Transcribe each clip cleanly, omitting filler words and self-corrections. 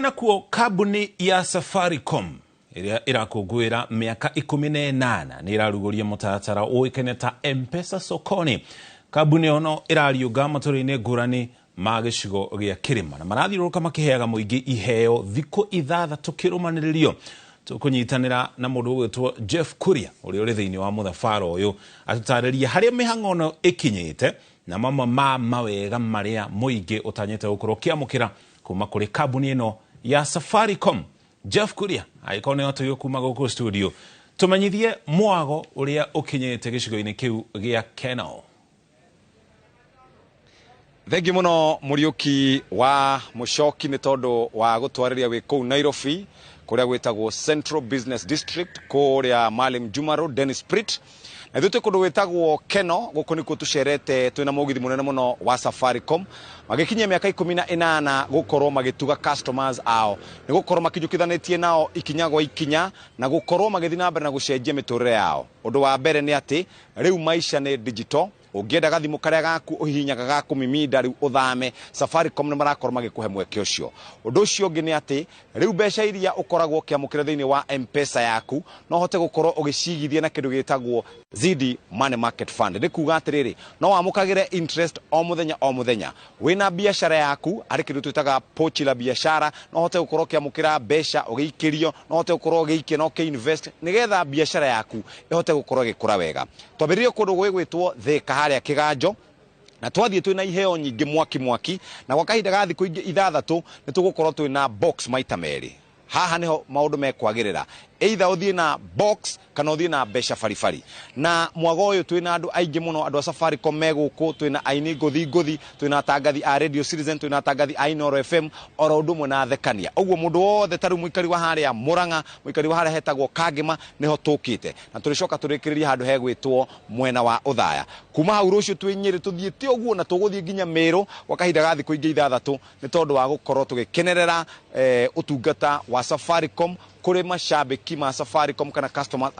Nakuo kambuni ya Safaricom ĩrĩa ĩrakũngũĩra mĩaka 18 nĩ ĩrarugũria mũtaratara ũĩkaine ta M-Pesa Sokoni. Kambuni ĩyo no ĩrariũnga matũũra-inĩ ngũrani ma gĩcigo gĩa kĩrĩma na marathiũrũrũka makĩheaga mũingĩ iheo thikũ 6 kĩrũmanĩrĩrio. Tũkũnyitanĩra na mũndũ ũgwĩtwo Jeff Kuria ũrĩa ũrĩ thĩinĩ wa mũthabara ũyũ atũtarĩrie harĩa mĩhang'o ĩno ĩkinyĩte na mamwe ma mawega marĩa mũingĩ ũtanyĩte gũkorwo ũkĩamũkĩra kuma kũrĩ kambuni ĩno ya Safaricom. Jeff Kuria, angĩkorwo nĩ watũigua kuma gũkũ studio, tũmenyithie mwago ũrĩa ũkinyĩte gĩcigo-inĩ kĩu gĩa Kenol. Thengiũ mũno Mũriũki wa Mũcoki nĩ tondũ wa gũtwarĩria wĩ kũu Nairobi kũrĩa gwĩtagwo Central Business District kũrĩa Maalim Juma Road, Dennis Pritt. Na ithuĩ twĩ kũndũ gwĩtagwo Keno, gũkũ nĩkuo tũcerete twĩna mũgithi mũnene mũno wa Safaricom magĩkinyia mĩaka 18 gũkorwo magĩtuga customers ao, nĩ gũkorwo makinyũkithanĩtie nao ikinya gwa ikinya na gũkorwo magĩthiĩ na mbere na gũcenjia mĩtũrĩre yao. Ũndũ wa mbere nĩ atĩ rĩu maica nĩ digital. Ũngĩenda gathimũ karĩa gaku ũhihinyaga ga kũmiminda rĩu ũthame, Safaricom nĩ marakorwo magĩkũhe mweke ũcio. Ũndũ ũcio ũngĩ nĩ atĩ rĩu mbeca iria ũkoragwo ũkĩamũkĩra thĩinĩ wa M-Pesa yaku no ũhote gũkorwo ũgĩcigithia na kĩndũ gĩtagwo Zidi Money Market Fund. Nĩ kuga atĩrĩrĩ, no wamũkagĩre interest o mũthenya o mũthenya wĩna biacara yaku harĩ kĩndũ twĩtaga pochi la biashara, no ũhote gũkorwo ũkĩamũkĩra mbeca ũgĩikĩrio, no ũhote gũkorwo ũgĩikia na ũkĩ-invest nĩgetha biacara yaku ĩhote gũkorwo ĩgĩkũra wega. Twambĩrĩrie kũndũ gwĩgwĩtwo Thika harĩa Kĩganjo, na twathiĩ twĩna iheo nyingĩ mwaki mwaki, na gwa kahinda ga thikũ ingĩ 6 nĩ tũgũkorwo twĩna box maita merĩ. Haha nĩho maũndũ mekwagĩrĩra, either ũthiĩ na box kana ũthiĩ na mbeca baribari. Na mwago ũyũ twĩna andũ aingĩ mũno, andũ a Safaricom me gũkũ, twĩna aini ngũthi ngũthi, twĩna atangathi a Radio Citizen, twĩna atangathi a Inooro FM, oro ũndũ ũmwe na athekania. Ũguo mũndũ wothe ta rĩu mũikari wa harĩa Mũrang'a, mũikari wa harĩa hetagwo Kangĩma, nĩho tũkĩte. Na tũrĩcoka tũrĩkĩrĩrie handũ hegwĩtwo mwena wa Ũthaya. Kuma hau rũciũ twĩ Nyĩrĩ tũthiĩte ũguo na tũgũthiĩ nginya Mĩrũ gwa kahinda ga thikũ ingĩ 6 nĩ tondũ wa gũkorwo tũgĩkenerera ũtungata wa Safaricom kũrĩ macambĩki ma Safaricom kana customer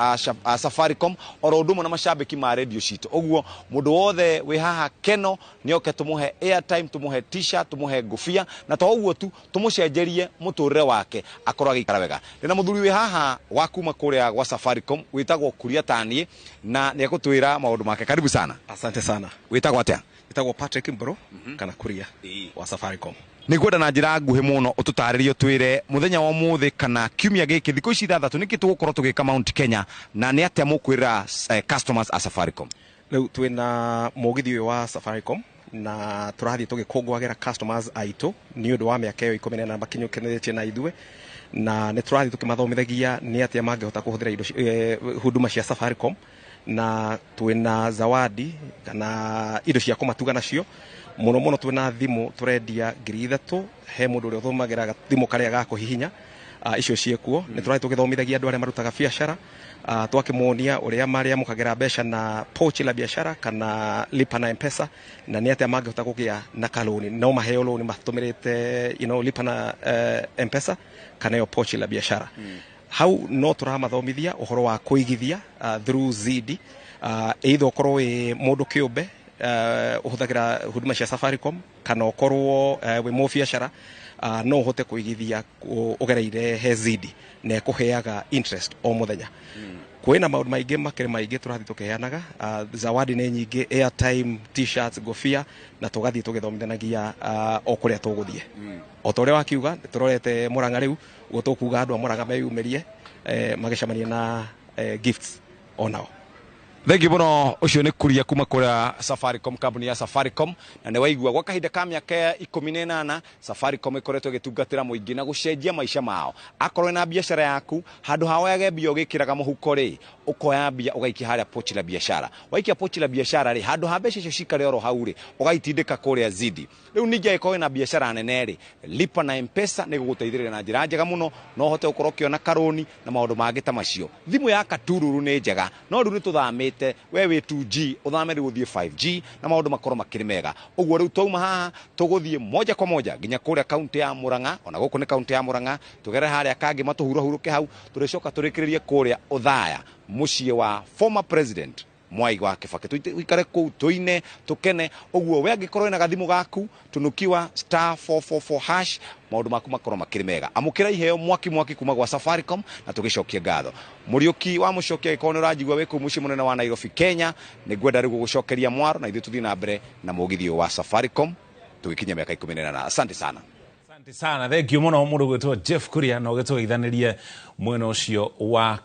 a Safaricom oro ũndũ ũmwe na macambĩki ma radio citũ. Ũguo mũndũ wothe wĩ haha Keno nĩ oke tũmũhe airtime, tũmũhe t-shirt, tũmũhe ngũbia, na to ũguo tu tũmũcenjerie mũtũrĩre wake akorwo agĩikara wega. Ndĩna mũthuri wĩ haha wa kuma kũrĩa gwa Safaricom wĩtagwo Kuria Taniĩ na nĩ egũtwĩra maũndũ make. Karibu sana. Asante sana. Wĩtagwo atĩa? Wĩtagwo Patrick Mburu kana Kuria wa Safaricom. Nĩngwenda na njĩra nguhĩ mũno ũtũtarĩrie ũtwĩre mũthenya wa ũmũthĩ kana kiumia gĩkĩ thikũ ici 6 nĩkĩ tũgũkorwo tũgĩka Mount Kenya na nĩ atĩa mũkwĩra customers a Safaricom? Rĩu twĩna mũgithi ũyũ wa Safaricom na tũrathiĩ tũgĩkũngũagĩra customers aitũ nĩ ũndũ wa mĩaka ĩyo 18 makinyũkanĩtie na ithuĩ, na nĩ tũrathiĩ tũkĩmathomithagia nĩ atĩa mangĩhota kũhũthĩra indo huduma cia Safaricom, na twĩna zawadi kana indo cia kũmatuga nacio. Mũno mũno twĩna thimũ tũrendia 3,000 he mũndũ ũrĩa ũthomagĩra thimũ karĩa ga kũhihinya. Icio ciĩkuo. Nĩ tũrathiĩ tũgĩthomithagia andũ arĩa marutaga biacara, twakĩmonia ũrĩa marĩamũkagĩra mbeca na pochi la biashara kana lipa na M-Pesa, na nĩ atĩa mangĩhota kũgĩa na kalũni. No maheo lũni matũmĩrĩte, lipa na M-Pesa kana ĩyo pochi la biashara. Hau no tũramathomithia ũhoro wa kũigithia through Zidi, either ũkorwo wĩ mũndũ kĩũmbe ũhũthagĩra huduma cia Safaricom kana ũkorwo wĩ mũbiacara, no ũhote kũigithia ũgereire he Zidi na ĩkũheaga interest o mũthenya. Kwĩna maũndũ maingĩ makĩrĩ maingĩ tũrathiĩ tũkĩheanaga, zawadi nĩ nyingĩ, airtime, t-shirts, ngũbia, na tũgathiĩ tũgĩthomithanagia o kũrĩa tũgũthiĩ. O ta ũrĩa wakiuga, tũrorete Mũrang'a rĩu, ũguo tũkuga andũ a Mũrang'a meyumĩrie, magĩcemania na gifts onao. Thengiũ mũno. Ũcio nĩ Kuria kuma kũrĩa Safaricom, kambuni ya Safaricom, na nĩ waigua gwa kahinda ka mĩaka 18 Safaricom ĩkoretwo ĩgĩtungatĩra mũingĩ na gũcenjia maica mao. Akorwo wĩna biacara yaku, handũ ha woyage mbia ũgĩkĩraga mũhuko rĩ, ũkoya mbia ũgaikia harĩa pochi la biashara. Waikia pochi la biashara rĩ, handũ ha mbeca icio cikare oro hau rĩ, ũgaitindĩka kũrĩa Zidi. Rĩu ningĩ angĩkorwo wĩna biacara nene rĩ, lipa na M-Pesa nĩ gũgũteithĩrĩria na njĩra njega mũno, no ũhote gũkorwo ũkĩona karũni na maũndũ mangĩ ta macio. Thimũ ya katururu nĩ njega, no rĩu nĩ tũthamĩte, we wĩ 2G, ũthame rĩu ũthiĩ 5G na maũndũ makorwo makĩrĩ mega. Ũguo rĩu twauma haha tũgũthiĩ moja kwa moja nginya kũrĩa kaunti ya Murang'a, ona gũkũ nĩ kaunti ya Murang'a, tũgerere harĩa Kangĩma tũhurahurũke hau, tũrĩcoka tũrĩkĩrĩrie kũrĩa Othaya, mũciĩ wa former president Mwai wa Kibaki. Tuikare kũu, tũine, tũkene ũguo. We angĩkorwo wĩna gathimũ gaku, tunukiwa *444#, maũndũ maku makorwo makĩrĩ mega. Amũkĩra iheo mwaki mwaki kuma gwa Safaricom na tũgĩcokie ngatho. Mũriũki wa Mũcoki, angĩkorwo nĩ ũranjigua wĩ kũu mũciĩ mũnene wa Nairobi, Kenya, nĩ ngwenda rĩu gũgũcokeria mwaro na ithuĩ tũthiĩ na mbere na mũgithi ũyũ wa Safaricom tũgĩkinyia mĩaka 18. Asante sana. Asante sana, thank you mũno mũndũ gwĩtwo Jeff Kuria na ũgĩtũgeithanirie mwena ũcio wa